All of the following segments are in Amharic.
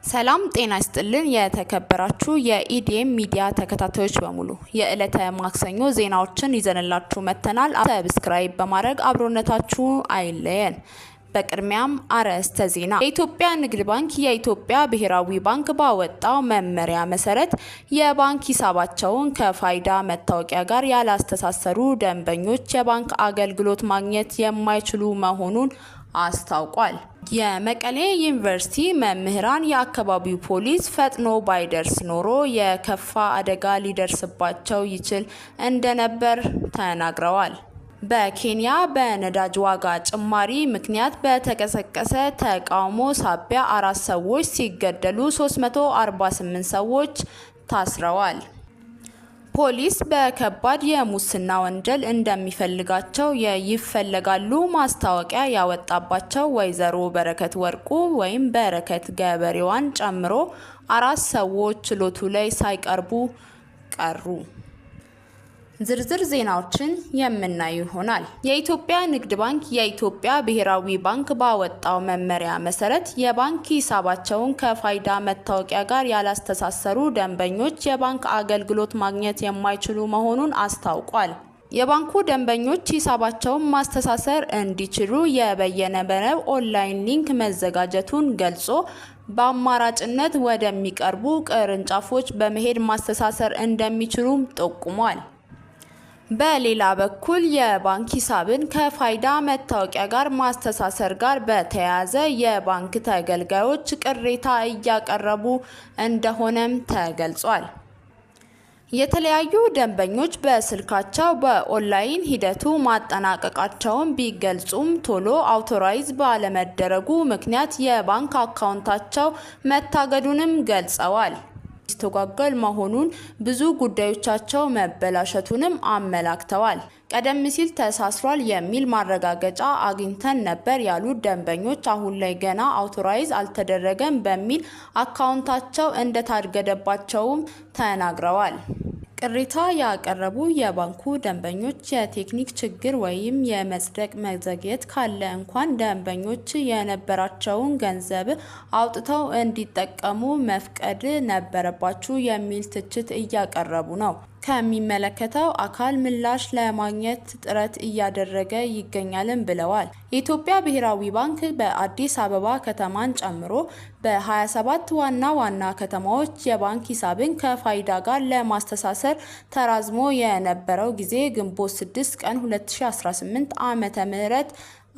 ሰላም ጤና ይስጥልን። የተከበራችሁ የኢዲኤም ሚዲያ ተከታታዮች በሙሉ፣ የዕለተ ማክሰኞ ዜናዎችን ይዘንላችሁ መጥተናል። Subscribe በማድረግ አብሮነታችሁ አይለየን። በቅድሚያም አርዕስተ ዜና። የኢትዮጵያ ንግድ ባንክ የኢትዮጵያ ብሔራዊ ባንክ ባወጣው መመሪያ መሰረት የባንክ ሂሳባቸውን ከፋይዳ መታወቂያ ጋር ያላስተሳሰሩ ደንበኞች የባንክ አገልግሎት ማግኘት የማይችሉ መሆኑን አስታውቋል። የመቀሌ ዩኒቨርሲቲ መምህራን የአካባቢው ፖሊስ ፈጥኖ ባይደርስ ኖሮ የከፋ አደጋ ሊደርስባቸው ይችል እንደነበር ተናግረዋል። በኬንያ በነዳጅ ዋጋ ጭማሪ ምክንያት በተቀሰቀሰ ተቃውሞ ሳቢያ 4 ሰዎች ሲገደሉ 348 ሰዎች ታስረዋል። ፖሊስ በከባድ የሙስና ወንጀል እንደሚፈልጋቸው የይፈለጋሉ ማስታወቂያ ያወጣባቸው ወይዘሮ በረከት ወርቁ ወይም በረከት ገበሬዋን ጨምሮ 4 ሰዎች ችሎቱ ላይ ሳይቀርቡ ቀሩ። ዝርዝር ዜናዎችን የምናዩ ይሆናል። የኢትዮጵያ ንግድ ባንክ የኢትዮጵያ ብሔራዊ ባንክ ባወጣው መመሪያ መሰረት የባንክ ሂሳባቸውን ከፋይዳ መታወቂያ ጋር ያላስተሳሰሩ ደንበኞች የባንክ አገልግሎት ማግኘት የማይችሉ መሆኑን አስታውቋል። የባንኩ ደንበኞች ሂሳባቸውን ማስተሳሰር እንዲችሉ የበየነ መረብ online link መዘጋጀቱን ገልጾ፣ በአማራጭነት ወደሚቀርቡ ቅርንጫፎች በመሄድ ማስተሳሰር እንደሚችሉም ጠቁሟል። በሌላ በኩል የባንክ ሂሳብን ከፋይዳ መታወቂያ ጋር ማስተሳሰር ጋር በተያያዘ የባንክ ተገልጋዮች ቅሬታ እያቀረቡ እንደሆነም ተገልጿል። የተለያዩ ደንበኞች በስልካቸው በኦንላይን ሂደቱ ማጠናቀቃቸውን ቢገልጹም፣ ቶሎ authorize ባለመደረጉ ምክንያት የባንክ አካውንታቸው መታገዱንም ገልጸዋል። ሲስተጓጎል መሆኑን፣ ብዙ ጉዳዮቻቸው መበላሸቱንም አመላክተዋል። ቀደም ሲል ተሳስሯል የሚል ማረጋገጫ አግኝተን ነበር ያሉት ደንበኞች፣ አሁን ላይ ገና authorize አልተደረገም በሚል አካውንታቸው እንደታገደባቸውም ተናግረዋል። ቅሬታ ያቀረቡ የባንኩ ደንበኞች የቴክኒክ ችግር ወይም የመጽደቅ መዘግየት ካለ እንኳን ደንበኞች የነበራቸውን ገንዘብ አውጥተው እንዲጠቀሙ መፍቀድ ነበረባችሁ የሚል ትችት እያቀረቡ ነው። ከሚመለከተው አካል ምላሽ ለማግኘት ጥረት እያደረገ ይገኛልም ብለዋል። የኢትዮጵያ ብሔራዊ ባንክ በአዲስ አበባ ከተማን ጨምሮ በ27 ዋና ዋና ከተማዎች የባንክ ሂሳብን ከፋይዳ ጋር ለማስተሳሰር ተራዝሞ የነበረው ጊዜ ግንቦት 6 ቀን 2018 ዓ.ም.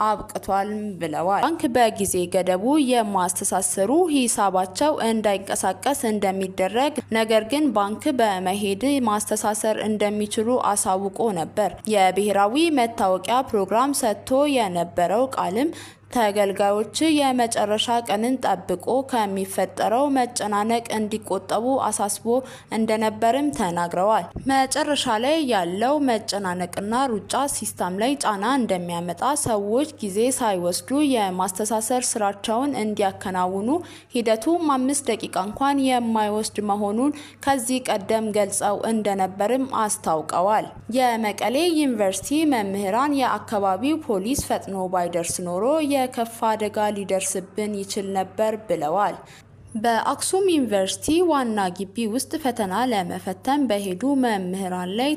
አብቅቷል ብለዋል። ባንክ በጊዜ ገደቡ የማስተሳሰሩ ሂሳባቸው እንዳይንቀሳቀስ እንደሚደረግ፣ ነገር ግን ባንክ በመሄድ ማስተሳሰር እንደሚችሉ አሳውቆ ነበር። የብሔራዊ መታወቂያ ፕሮግራም ሰጥቶ የነበረው ቃልም ተገልጋዮች የመጨረሻ ቀንን ጠብቆ ከሚፈጠረው መጨናነቅ እንዲቆጠቡ አሳስቦ እንደነበርም ተናግረዋል። መጨረሻ ላይ ያለው መጨናነቅና ሩጫ system ላይ ጫና እንደሚያመጣ፣ ሰዎች ጊዜ ሳይወስዱ የማስተሳሰር ስራቸውን እንዲያከናውኑ ሂደቱም 5 ደቂቃ እንኳን የማይወስድ መሆኑን ከዚህ ቀደም ገልጸው እንደነበርም አስታውቀዋል። የመቀሌ ዩኒቨርሲቲ መምህራን የአካባቢው ፖሊስ ፈጥኖ ባይደርስ ኖሮ የከፋ አደጋ ሊደርስብን ይችል ነበር ብለዋል። በአክሱም ዩኒቨርሲቲ ዋና ግቢ ውስጥ ፈተና ለመፈተን በሄዱ መምህራን ላይ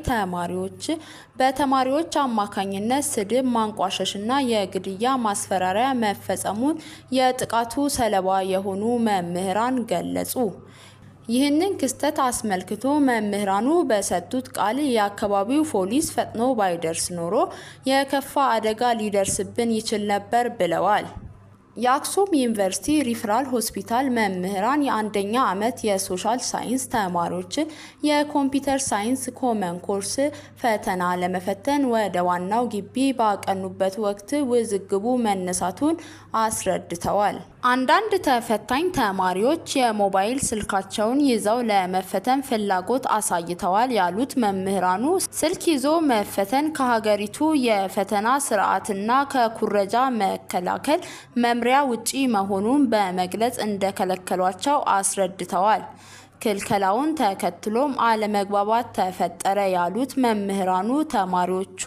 በተማሪዎች አማካኝነት ስድብ፣ ማንቋሸሽና የግድያ ማስፈራሪያ መፈጸሙን የጥቃቱ ሰለባ የሆኑ መምህራን ገለጹ። ይህንን ክስተት አስመልክቶ መምህራኑ በሰጡት ቃል የአካባቢው ፖሊስ ፈጥኖ ባይደርስ ኖሮ የከፋ አደጋ ሊደርስብን ይችል ነበር ብለዋል። የአክሱም ዩኒቨርሲቲ ሪፈራል ሆስፒታል መምህራን የአንደኛ ዓመት የ social science ተማሪዎችን የ computer science common course ፈተና ለመፈተን ወደ ዋናው ግቢ ባቀኑበት ወቅት ውዝግቡ መነሳቱን አስረድተዋል። አንዳንድ ተፈታኝ ተማሪዎች የሞባይል ስልካቸውን ይዘው ለመፈተን ፍላጎት አሳይተዋል ያሉት መምህራኑ፣ ስልክ ይዞ መፈተን ከሀገሪቱ የፈተና ስርዓትና ከኩረጃ መከላከል መምሪያ ውጪ መሆኑን በመግለጽ እንደከለከሏቸው አስረድተዋል። ክልከላውን ተከትሎም አለመግባባት ተፈጠረ ያሉት መምህራኑ ተማሪዎቹ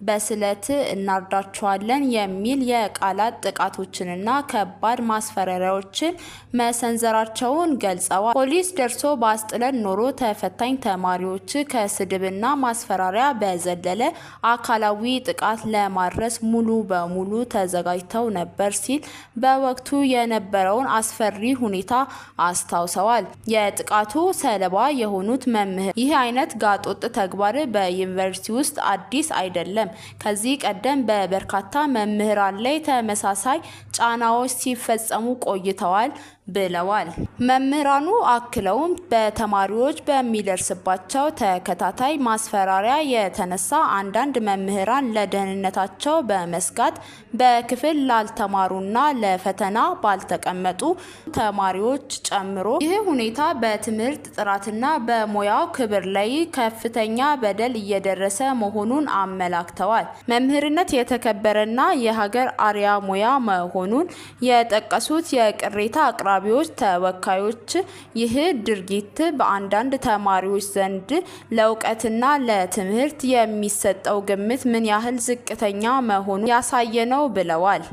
በስለት እናርዳቸዋለን የሚል የቃላት ጥቃቶችንና ከባድ ማስፈራሪያዎችን መሰንዘራቸውን ገልጸዋል። ፖሊስ ደርሶ ባስጥለን ኖሮ ተፈታኝ ተማሪዎች ከስድብና ማስፈራሪያ በዘለለ አካላዊ ጥቃት ለማድረስ ሙሉ በሙሉ ተዘጋጅተው ነበር ሲል በወቅቱ የነበረውን አስፈሪ ሁኔታ አስታውሰዋል። የጥቃቱ ሰለባ የሆኑት መምህር ይህ አይነት ጋጦጥ ተግባር በዩኒቨርሲቲ ውስጥ አዲስ አይደለም። ከዚህ ቀደም በበርካታ መምህራን ላይ ተመሳሳይ ጫናዎች ሲፈጸሙ ቆይተዋል ብለዋል። መምህራኑ አክለውም በተማሪዎች በሚደርስባቸው ተከታታይ ማስፈራሪያ የተነሳ አንዳንድ መምህራን ለደህንነታቸው በመስጋት በክፍል ላልተማሩና ለፈተና ባልተቀመጡ ተማሪዎች ጨምሮ ይህ ሁኔታ በትምህርት ጥራትና በሙያው ክብር ላይ ከፍተኛ በደል እየደረሰ መሆኑን አመላክተዋል። መምህርነት የተከበረና የሀገር አርያ ሙያ መሆኑን የጠቀሱት የቅሬታ አቅራቢዎች ተወካዮች ይህ ድርጊት በአንዳንድ ተማሪዎች ዘንድ ለእውቀትና ለትምህርት የሚሰጠው ግምት ምን ያህል ዝቅተኛ መሆኑን ያሳየ ነው ብለዋል።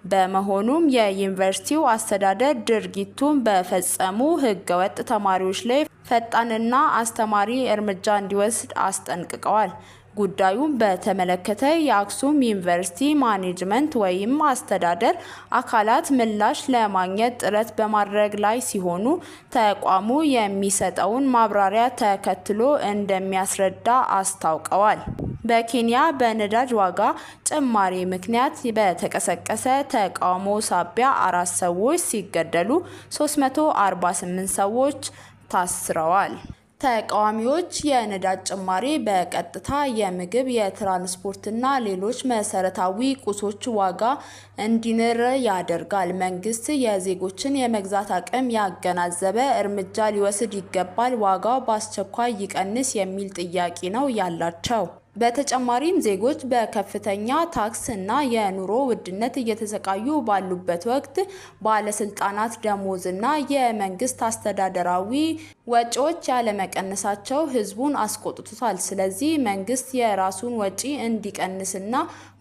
በመሆኑም የዩኒቨርሲቲው አስተዳደር ድርጊቱን በፈጸሙ ሕገወጥ ተማሪዎች ላይ ፈጣንና አስተማሪ እርምጃ እንዲወስድ አስጠንቅቀዋል። ጉዳዩን በተመለከተ የአክሱም ዩኒቨርሲቲ ማኔጅመንት ወይም አስተዳደር አካላት ምላሽ ለማግኘት ጥረት በማድረግ ላይ ሲሆኑ ተቋሙ የሚሰጠውን ማብራሪያ ተከትሎ እንደሚያስረዳ አስታውቀዋል። በኬንያ በነዳጅ ዋጋ ጭማሪ ምክንያት በተቀሰቀሰ ተቃውሞ ሳቢያ 4 ሰዎች ሲገደሉ 348 ሰዎች ታስረዋል። ተቃዋሚዎች የነዳጅ ጭማሪ በቀጥታ የምግብ፣ የትራንስፖርትና ሌሎች መሰረታዊ ቁሶች ዋጋ እንዲንር ያደርጋል። መንግስት የዜጎችን የመግዛት አቅም ያገናዘበ እርምጃ ሊወስድ ይገባል፣ ዋጋው በአስቸኳይ ይቀንስ የሚል ጥያቄ ነው ያላቸው። በተጨማሪም ዜጎች በከፍተኛ ታክስ እና የኑሮ ውድነት እየተሰቃዩ ባሉበት ወቅት ባለስልጣናት ደሞዝ እና የመንግስት አስተዳደራዊ ወጪዎች ያለመቀነሳቸው ህዝቡን አስቆጥቶታል። ስለዚህ መንግስት የራሱን ወጪ እንዲቀንስና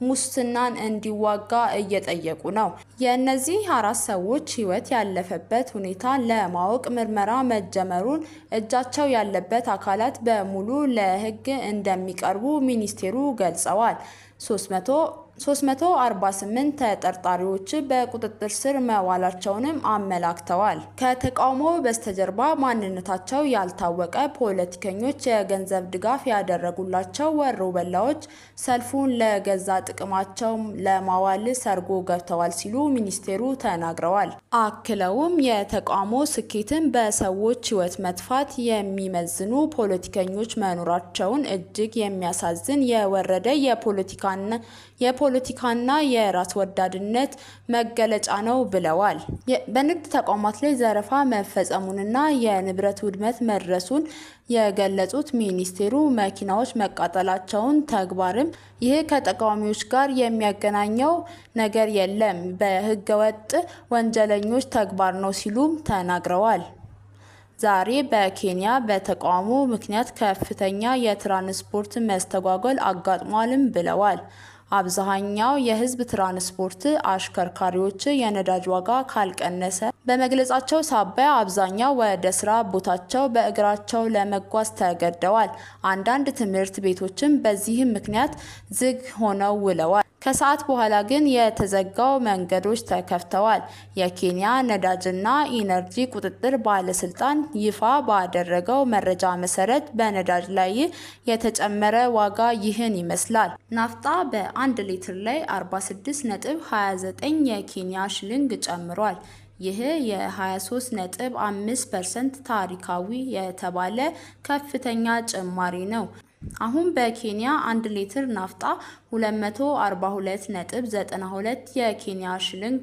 ሙስናን እንዲዋጋ እየጠየቁ ነው። የእነዚህ 4 ሰዎች ህይወት ያለፈበት ሁኔታ ለማወቅ ምርመራ መጀመሩን፣ እጃቸው ያለበት አካላት በሙሉ ለህግ እንደሚቀርቡ ሚኒስቴሩ ገልጸዋል። 348 ተጠርጣሪዎች በቁጥጥር ስር መዋላቸውንም አመላክተዋል። ከተቃውሞ በስተጀርባ ማንነታቸው ያልታወቀ ፖለቲከኞች የገንዘብ ድጋፍ ያደረጉላቸው ወሮበላዎች ሰልፉን ለገዛ ጥቅማቸው ለማዋል ሰርጎ ገብተዋል ሲሉ ሚኒስቴሩ ተናግረዋል። አክለውም የተቃውሞ ስኬትን በሰዎች ህይወት መጥፋት የሚመዝኑ ፖለቲከኞች መኖራቸውን እጅግ የሚያሳዝን የወረደ የፖለቲካና የራስ ወዳድነት መገለጫ ነው ብለዋል። በንግድ ተቋማት ላይ ዘረፋ መፈጸሙንና የንብረት ውድመት መድረሱን የገለጹት ሚኒስቴሩ መኪናዎች መቃጠላቸውን ተግባርም ይህ ከተቃዋሚዎች ጋር የሚያገናኘው ነገር የለም፣ በህገወጥ ወንጀለኞች ተግባር ነው ሲሉም ተናግረዋል። ዛሬ በኬንያ በተቃውሞ ምክንያት ከፍተኛ የትራንስፖርት መስተጓጎል አጋጥሟልም ብለዋል። አብዛኛው የህዝብ ትራንስፖርት አሽከርካሪዎች የነዳጅ ዋጋ ካልቀነሰ በመግለጻቸው ሳቢያ አብዛኛው ወደ ስራ ቦታቸው በእግራቸው ለመጓዝ ተገደዋል። አንዳንድ ትምህርት ቤቶችም በዚህም ምክንያት ዝግ ሆነው ውለዋል። ከሰዓት በኋላ ግን የተዘጋው መንገዶች ተከፍተዋል። የኬንያ ነዳጅና ኢነርጂ ቁጥጥር ባለስልጣን ይፋ ባደረገው መረጃ መሰረት በነዳጅ ላይ የተጨመረ ዋጋ ይህን ይመስላል። ናፍጣ በ1 ሊትር ላይ 46.29 የኬንያ ሽልንግ ጨምሯል። ይህ የ23.5% ታሪካዊ የተባለ ከፍተኛ ጭማሪ ነው። አሁን በኬንያ 1 ሊትር ናፍጣ 242.92 የኬንያ ሽልንግ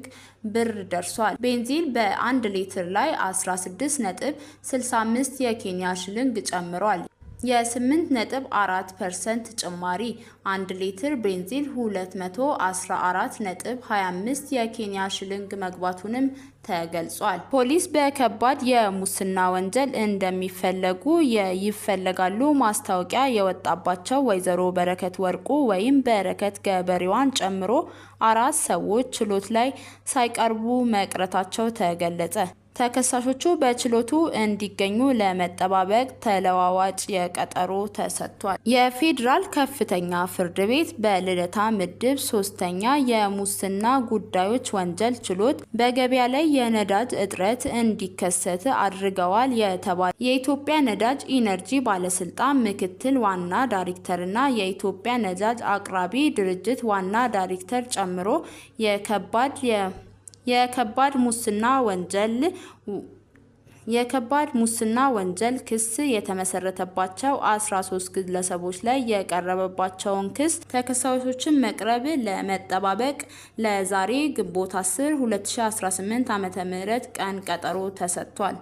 ብር ደርሷል። ቤንዚን በ1 ሊትር ላይ 16.65 የኬንያ ሽልንግ ጨምሯል። የ8.4% ጭማሪ፣ 1 ሊትር ቤንዚን 214.25 የኬንያ ሽልንግ መግባቱንም ተገልጿል። ፖሊስ በከባድ የሙስና ወንጀል እንደሚፈለጉ ይፈለጋሉ ማስታወቂያ የወጣባቸው ወይዘሮ በረከት ወርቁ ወይም በረከት ገበሬዋን ጨምሮ 4 ሰዎች ችሎት ላይ ሳይቀርቡ መቅረታቸው ተገለጸ። ተከሳሾቹ በችሎቱ እንዲገኙ ለመጠባበቅ ተለዋዋጭ የቀጠሮ ተሰጥቷል። የፌዴራል ከፍተኛ ፍርድ ቤት በልደታ ምድብ 3ኛ የሙስና ጉዳዮች ወንጀል ችሎት በገበያ ላይ የነዳጅ እጥረት እንዲከሰት አድርገዋል የተባለ የኢትዮጵያ ነዳጅ ኢነርጂ ባለስልጣን ምክትል ዋና ዳይሬክተርና የኢትዮጵያ ነዳጅ አቅራቢ ድርጅት ዋና ዳይሬክተር ጨምሮ የከባድ ሙስና ወንጀል ክስ የተመሰረተባቸው 13 ግለሰቦች ላይ የቀረበባቸውን ክስ ተከሳሾችን መቅረብ ለመጠባበቅ ለዛሬ ግንቦት 10 2018 ዓ.ም ቀን ቀጠሮ ተሰጥቷል።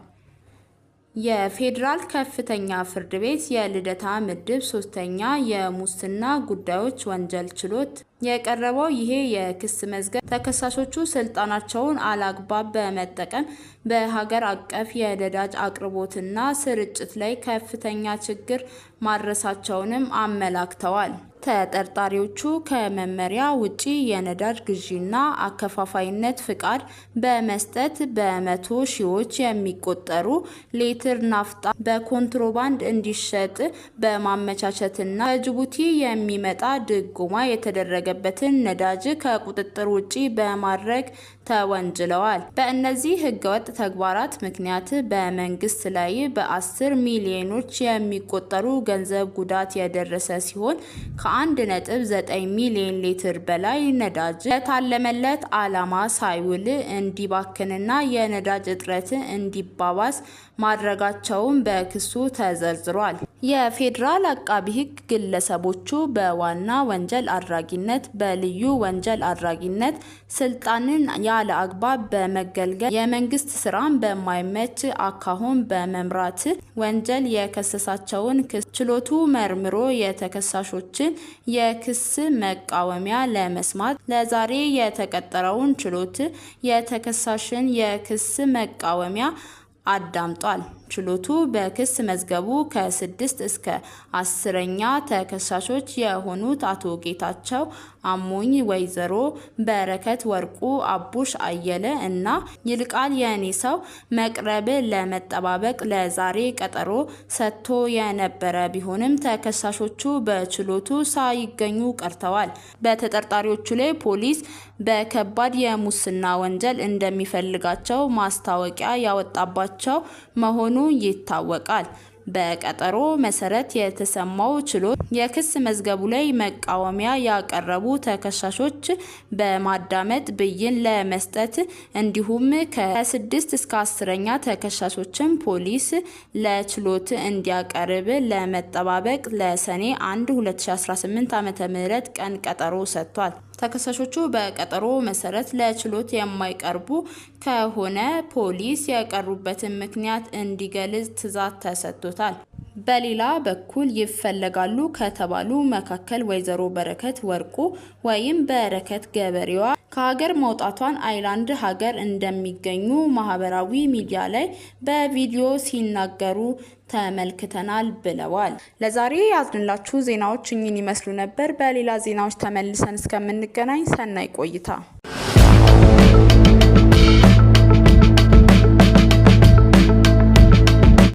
የፌዴራል ከፍተኛ ፍርድ ቤት የልደታ ምድብ 3ኛ የሙስና ጉዳዮች ወንጀል ችሎት የቀረበው ይሄ የክስ መዝገብ ተከሳሾቹ ስልጣናቸውን አላግባብ በመጠቀም በሀገር አቀፍ የነዳጅ አቅርቦትና ስርጭት ላይ ከፍተኛ ችግር ማድረሳቸውንም አመላክተዋል። ተጠርጣሪዎቹ ከመመሪያ ውጪ የነዳጅ ግዢና አከፋፋይነት ፍቃድ በመስጠት በመቶ ሺዎች የሚቆጠሩ ሊትር ናፍጣ በኮንትሮባንድ እንዲሸጥ በማመቻቸትና ከጅቡቲ የሚመጣ ድጎማ የተደረገበትን ነዳጅ ከቁጥጥር ውጪ በማድረግ ተወንጅለዋል። በእነዚህ ህገወጥ ተግባራት ምክንያት በመንግስት ላይ በ10 ሚሊዮኖች የሚቆጠሩ ገንዘብ ጉዳት የደረሰ ሲሆን ከ1.9 ሚሊዮን ሊትር በላይ ነዳጅ ለታለመለት ዓላማ ሳይውል እንዲባክንና የነዳጅ እጥረት እንዲባባስ ማድረጋቸውን በክሱ ተዘርዝሯል። የፌዴራል አቃቢ ህግ ግለሰቦቹ በዋና ወንጀል አድራጊነት፣ በልዩ ወንጀል አድራጊነት፣ ስልጣንን ያለ አግባብ በመገልገል፣ የመንግስት ስራን በማይመች አካሆን በመምራት ወንጀል የከሰሳቸውን ክስ ችሎቱ መርምሮ የተከሳሾችን የክስ መቃወሚያ ለመስማት ለዛሬ የተቀጠረውን ችሎት የተከሳሽን የክስ መቃወሚያ አዳምጧል። ችሎቱ በክስ መዝገቡ ከ6 እስከ 10ኛ ተከሳሾች የሆኑት አቶ ጌታቸው አሞኝ፣ ወይዘሮ በረከት ወርቁ፣ አቡሽ አየለ እና ይልቃል የኔሰው መቅረብ ለመጠባበቅ ለዛሬ ቀጠሮ ሰጥቶ የነበረ ቢሆንም ተከሳሾቹ በችሎቱ ሳይገኙ ቀርተዋል። በተጠርጣሪዎቹ ላይ ፖሊስ በከባድ የሙስና ወንጀል እንደሚፈልጋቸው ማስታወቂያ ያወጣባቸው መሆኑ ይታወቃል። በቀጠሮ መሰረት የተሰማው ችሎት የክስ መዝገቡ ላይ መቃወሚያ ያቀረቡ ተከሳሾች በማዳመጥ ብይን ለመስጠት እንዲሁም ከ6 እስከ 10ኛ ተከሳሾችን ፖሊስ ለችሎት እንዲያቀርብ ለመጠባበቅ ለሰኔ 1 2018 ዓ.ም ቀን ቀጠሮ ሰጥቷል። ተከሳሾቹ በቀጠሮ መሰረት ለችሎት የማይቀርቡ ከሆነ ፖሊስ የቀሩበትን ምክንያት እንዲገልጽ ትዕዛዝ ተሰጥቶታል። በሌላ በኩል ይፈለጋሉ ከተባሉ መካከል ወይዘሮ በረከት ወርቁ ወይም በረከት ገበሬዋ ከሀገር መውጣቷን አይላንድ ሀገር እንደሚገኙ ማህበራዊ ሚዲያ ላይ በቪዲዮ ሲናገሩ ተመልክተናል ብለዋል። ለዛሬ ያዝንላችሁ ዜናዎች እኚህን ይመስሉ ነበር። በሌላ ዜናዎች ተመልሰን እስከምንገናኝ ሰናይ ቆይታ።